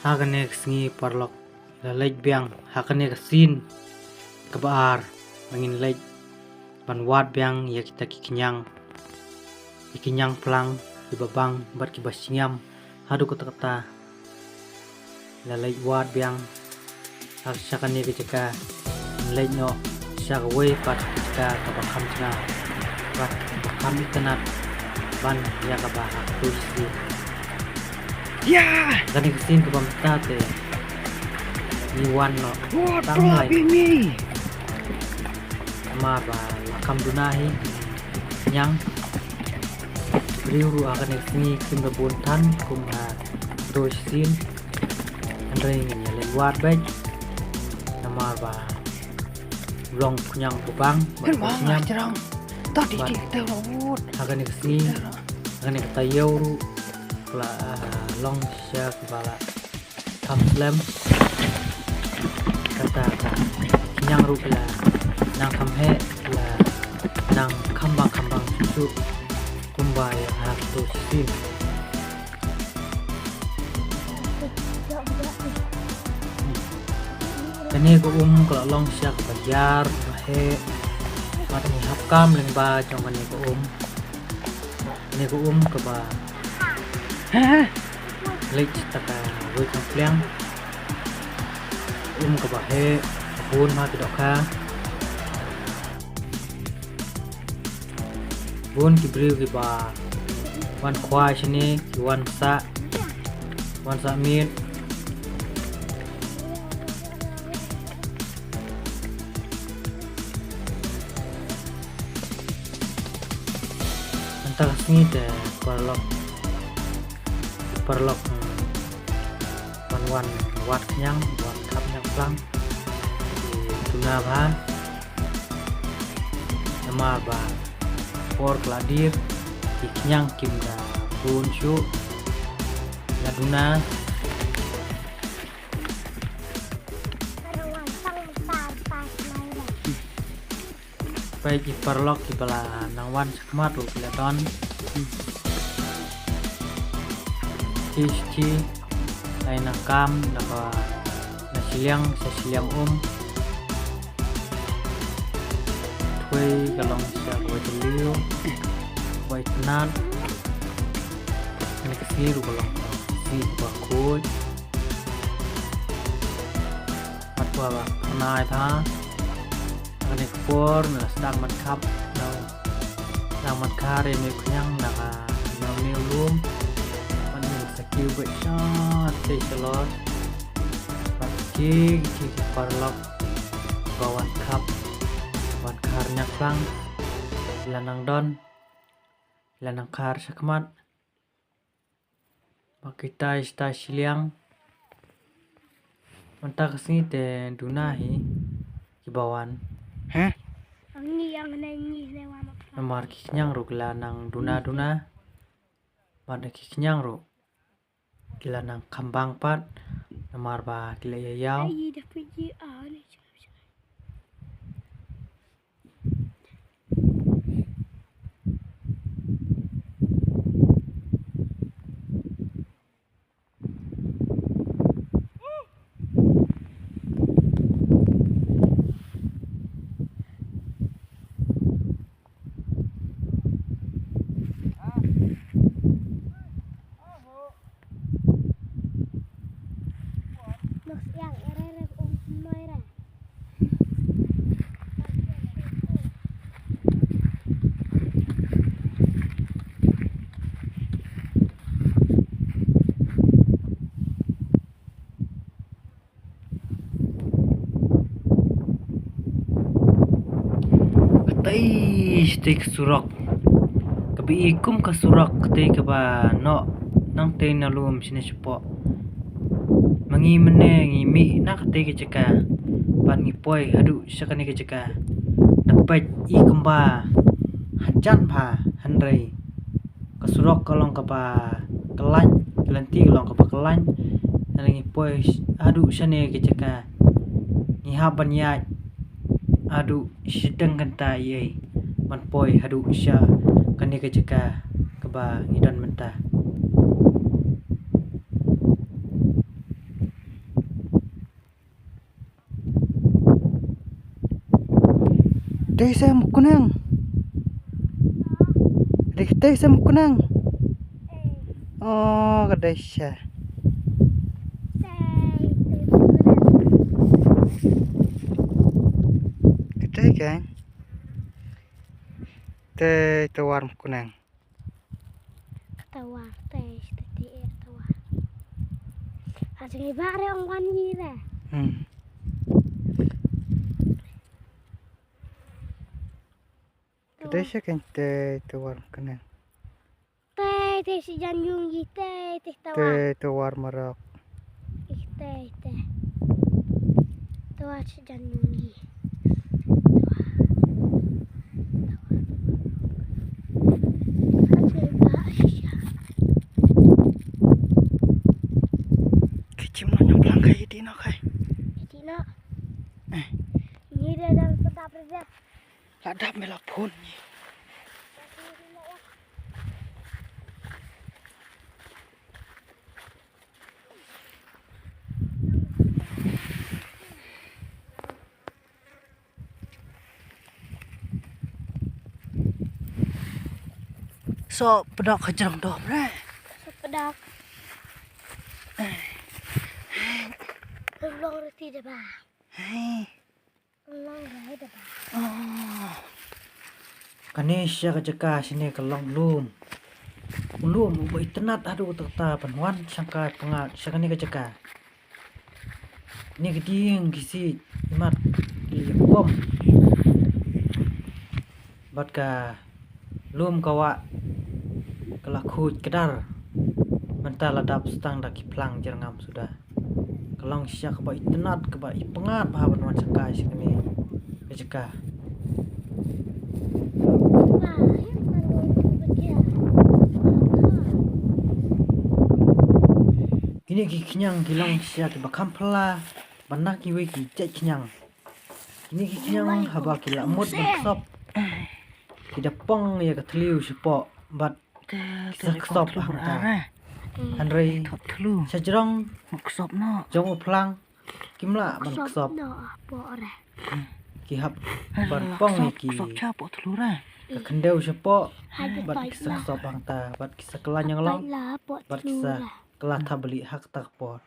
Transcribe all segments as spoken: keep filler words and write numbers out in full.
Ha kane ka sngi paralok, la leit biang ha kane ka sien kaba ar, ba ngin leit ban wad biang ïa kita ki khñiang, ki khñiang phlang, kiba bang bad kiba shngiam haduh katta katta. La leit wad biang ha sha kane ka jaka, leit noh sha kawei pat ka jaka kaba kham jngai bad kaba kham itynnad ban ïa kaba ha katu sien. Ïa! Kane ka sien kaba mynta te ngi wan noh tang lai. Namar ba la kham duna hi khñiang. Briew ruh ha kane ka sngi kim da bun than kum ha katu sien. Hynrei ngin ïa leit wad beit namar ba long khñiang ba bang bad ba shngiam. Bad ha kane ka sngi, ha kane ka taïew ruh ka la, ah, long sha kaba la kham slem. Kata ka khñiang ruh ka la nang kham heh, ka la nang kham bang kham bang shuh shuh kumba ïa ha katu sien. Kane ka um ka la long sha kaba ïar, ba heh. Bad ngi hap kam lyngba jong kane ka um. Kane ka um kaba leit sha kawei ka pliang. Um kaba heh, bun ha ki dohkha. Bun ki briew kiba wan khwai shane, ki wan sah, wan sah miet. Mynta ka sngi te paralok, paralok, hmm, wan wan wad khñiang, wan khap khñiang phlang. Ki duna bha. Namar ba por ka la dier, ki khñiang kim da bun shuh. La duna. Peit ki paralok kiba la nang wan shakhmat ruh ki la don. Ki shu ai nang kam da kaba na shiliang sha shiliang um. Thwei ka long sha kaba jylliew, kaba itynnad. Kane ka sngi ruh ka long ka sngi kaba khuid. Bad kaba phyrnai bha. Kane ka por me la sdang ban khap, na sdang ban khar ïa une u khñiang na ka, na une u lum. Bad me la sa kiew beit shatei shalor. Bad ki, ki, ki paralok ba wan khap, wan khar ñiangphlang, la nang don, la nang khar shakhmat. Ba kita ista shiliang. Mynta ka sngi te duna hi kiba wan. Heh? Namar ki khñiang ruh ki la nang duna duna. Bad ki khñiang ruh ki la nang kham bang pat. Namar ba ki la ïa ïaw. Katei shatei ka surok, kaba i kum ka surok katei kaba noh nangtei na lum shane shapoh. Ma ngi mynne ngi mih na katei ka jaka bad ngi poi haduh sha kane ka jaka. Da peit i kumba hajan bha, hynrei ka surok ka long kaba khlaiñ, ka lynti ka long kaba khlaiñ. Hynrei ngi poi haduh shane ka jaka, ngi hap ban ïaid haduh shiteng kynta ïa i ban poi haduh sha kane ka jaka kaba ngi don mynta. Dei se muknang. Dei, dei se muknang. Oh, ka dei se. Ka dei kan. Te, te war muknang. Ka tawar te, te, te, tawar. Aja ngi ba re ong wan ngi re. Hmm. Te sha kan te, te war kana. Te, te shi jan yung yi te, te tawar. Te, te war marok. Ih, te, te. Tawar shi jan yung yi. Tawar. Tawar. Aja ba shisha. Kichim no nyam plang kai di no kai. Di no. Eh. Ni da dang sedap re. La dap me la phone ni. So, pdok hajrong dom re. So, pdok. Long reti de ba. Hey. Oh. Kane sha ka jaka shane ka long lum. U lum uba itynnad haduh katta katta ban wan shangkai pyngngad sha kane ka jaka. Kine ki dieng ki siej imat ki ïakom. Bad ka lum ka wah ka la khuid kdar. Mynta la dap stang da ki phlang jyrngam suda. Ka long sha kaba itynnad kaba ipyngngad bha ban wan shangkai sha kane ka jaka. Kine ki khñiang ki long sha kiba kham phylla ban na kiwei ki jait khñiang. Kine ki khñiang haba ki la mut ban ksop ki da pong ïa ka thliew shapoh bad ki sa ksop hangta. Hynrei sha jrong jong u phlang kim lah ban ksop. Ki hap ban pong ïa ki ka khyndew shapoh bad ki sa ksop hangta bad ki sa kylla ñianglang bad ki sa kylla thapbalieh ha kata ka por.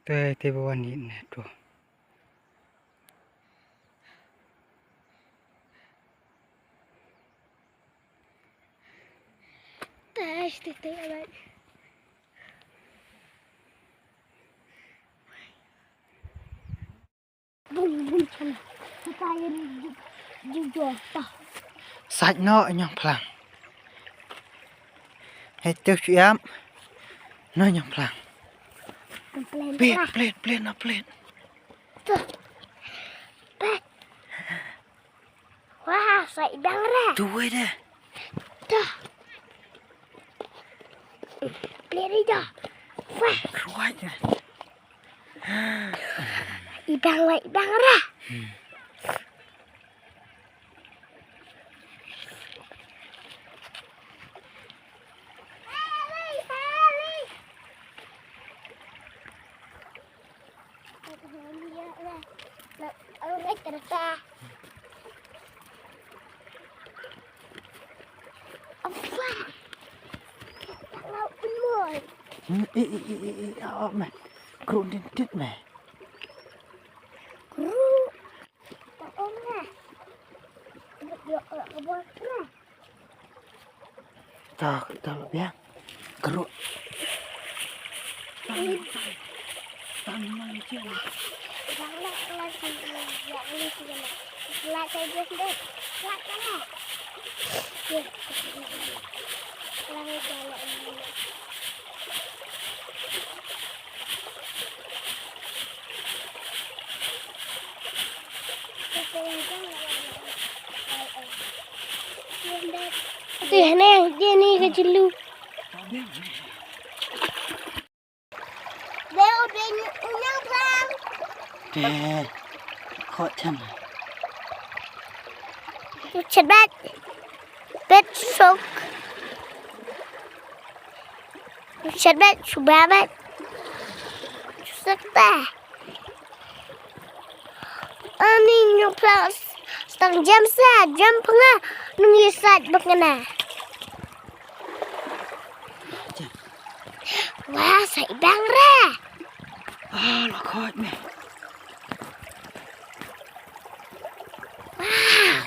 Te, te ba wan ïa ne to. Te, te, te, alai. Bum, bum, chan. Kita ïa ni ju-, ju-, ju-, tah. Sait noh ñiangphlang. Hei, tu siap. Noh ñiangphlang. Plet, plet, plet, noh plet. Tuh. Plet. Wah, sa idang re. Tu wei de. Dah. Beli ri dah. Wah. Ruai de. Idang wei idang re. Hmm. Hmm, eh, eh, eh, eh, eh, ah, ah, meh. Kru din tit, meh. Kru. Ta, ta la biang. Kru. Te hne, je ni ka chilu. Te, khot chan. Chat bat. Bet sok. Chat bat, suba bat. Sakta. Ani nyuk plas stang jam sa, jam panga nung isat bakana. Wah, sa ibang ra. Ah, la khot me. Wah.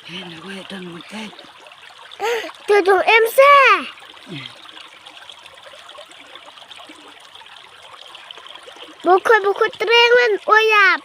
Hen, wei tang wei. Tu tu em sa. Bukut bukut tren wan oyap.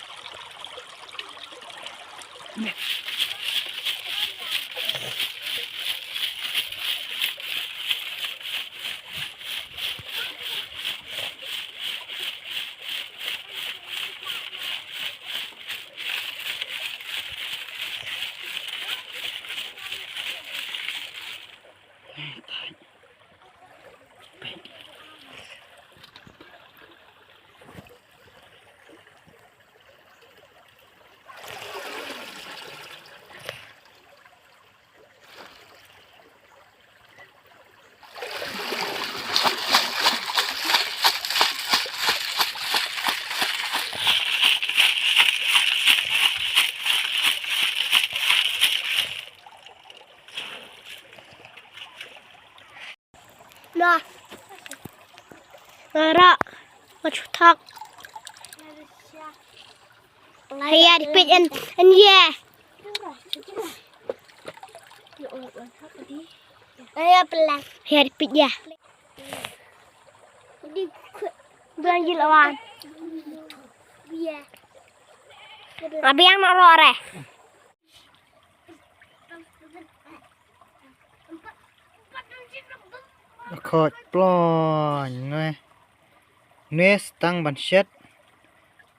Nah. Ngara. Machutak. Haya dipit en en ye. Haya pelan. Haya dipit ya. Bilang jil awan. Abi yang nak roh re. Khot plon nwe. Nwe stang ban shet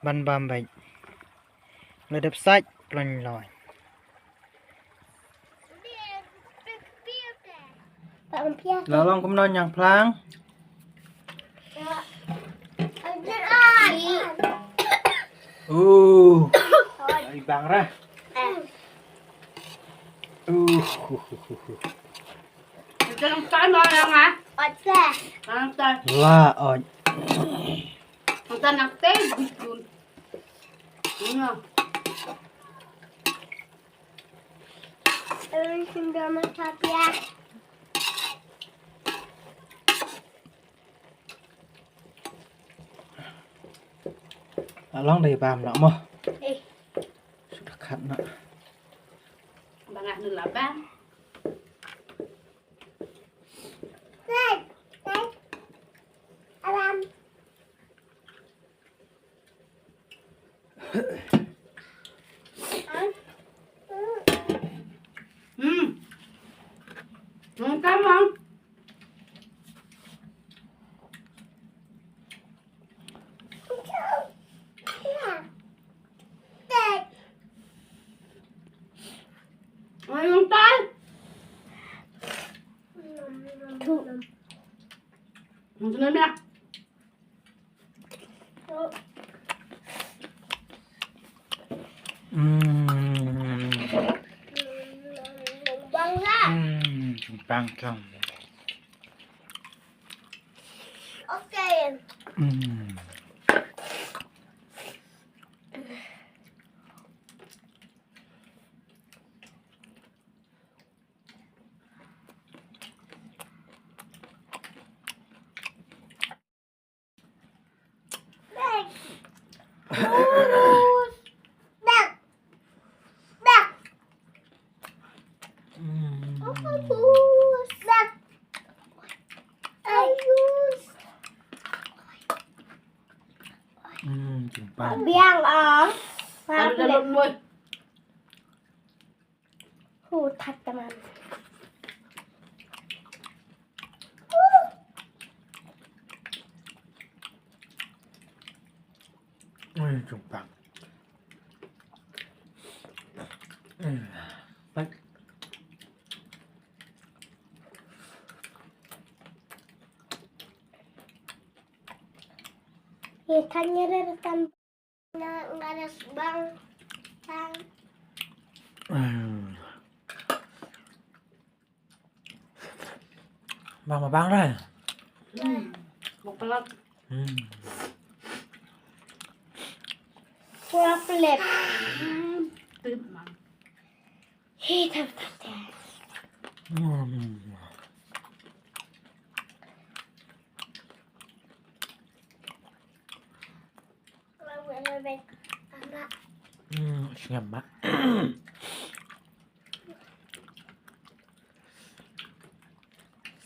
ban bam bait. La dep sait plon lon. La long kumno nyang plang. Uh. Ai bang ra. Uh. Jangan tan orang ah. Oce. Jangan tan. La oj. Jangan tan nak teh bisun. Ini. Ewin sindor ma tapia. Along dei bam nak mo. Eh. Sudah kat nak. Bangah nu labang. Alam. Hmm. Mantap, Mang. Ayun, tay. Ang tunay na. Mm. Mm, bang kang. Okay. Mm. Hmm, jumpa. Biang ah. Hu, that tamam. Ui, jumpa. Ui, baik. Ye, tanya re tam. Na, nga da sbang. Tang. Hmm. Bang ma bang rai. Hmm. Bok pelat. Hmm. Pura pelet. Hmm. Tip man. Hi tam tam tam. Hmm. Lagu yang lebih. Anak. Hmm, senyum mak.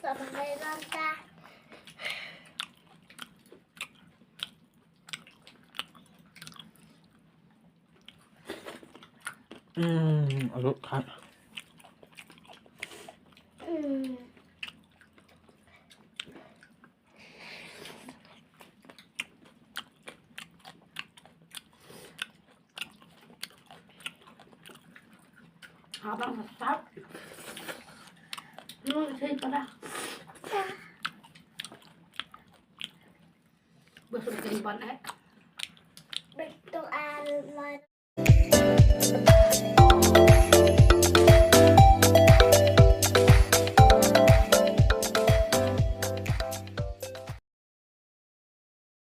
Sama kayak tante. Hmm, aduh, kat. Hmm. Abang sesat. Lu sih pada. Besok kiriban eh. Betul amat.